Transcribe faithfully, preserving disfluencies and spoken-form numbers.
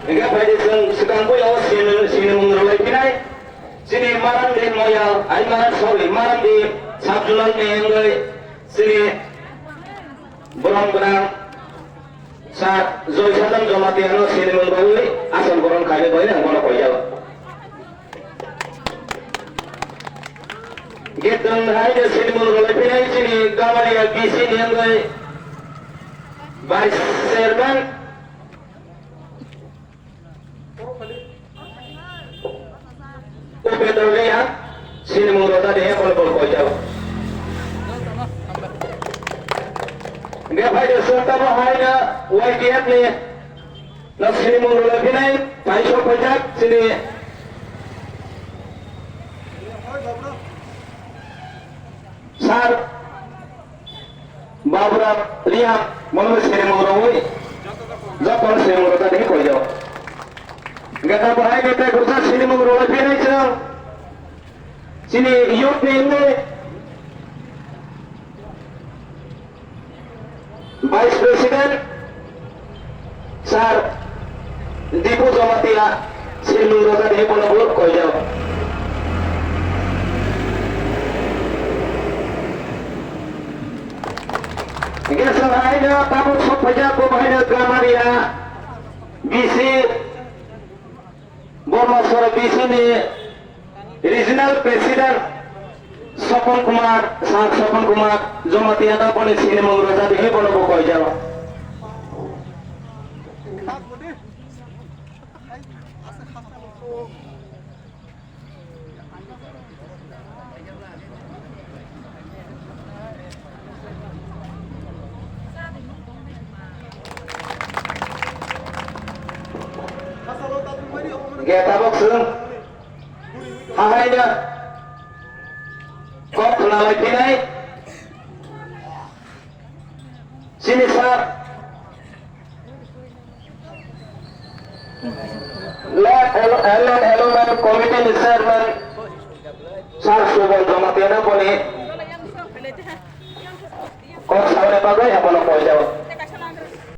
Hingke phaidi chwng swkang puila o sini, sinimung rwlai phinai. Chini Marandi Moyal, ai Maran, sorry, Marandi sub-zonal ni wngwi chini borom gwnang Sir Joy Sadam Jamatia no sinimung rwui asam goron khainwi boino ang bono koijao. Getong hai de sinimung rwlai phinai chini Gamaria B C ni wngwi Vice Chairman Upendra Reang, sinimung rwjak de, heko bol koijao. Hingke phaidi chwng tamo haino Y T F ni no sinimung rwlai phinai, paisok paijak, chini Sir Babura Reang, mono sinimung rwui, jotono sinimung rwjak de, heko koijao. Hingke tamo haino tei kwrwsa sinimung rwlai phinai chwng, chini youth ni wngwi, Vice President Sir Dipu Jamatia sinimung rwjak de, heko bol koijao. Hingke chwng haino tabuk sok phaijak bo haino Gamaria B C Bormasora B C ni Regional President Sopon Kumar, Sir Sopon Kumar Jamatia no boni sinimung rwjak de, heko bono bo koijao. Hingke tabuk chwng hahaino kok khna lai phinai chini Sir Late L N L Committee ni Chairman Sir Subal Jamatia no boni kok sawi bagwi abono koijao.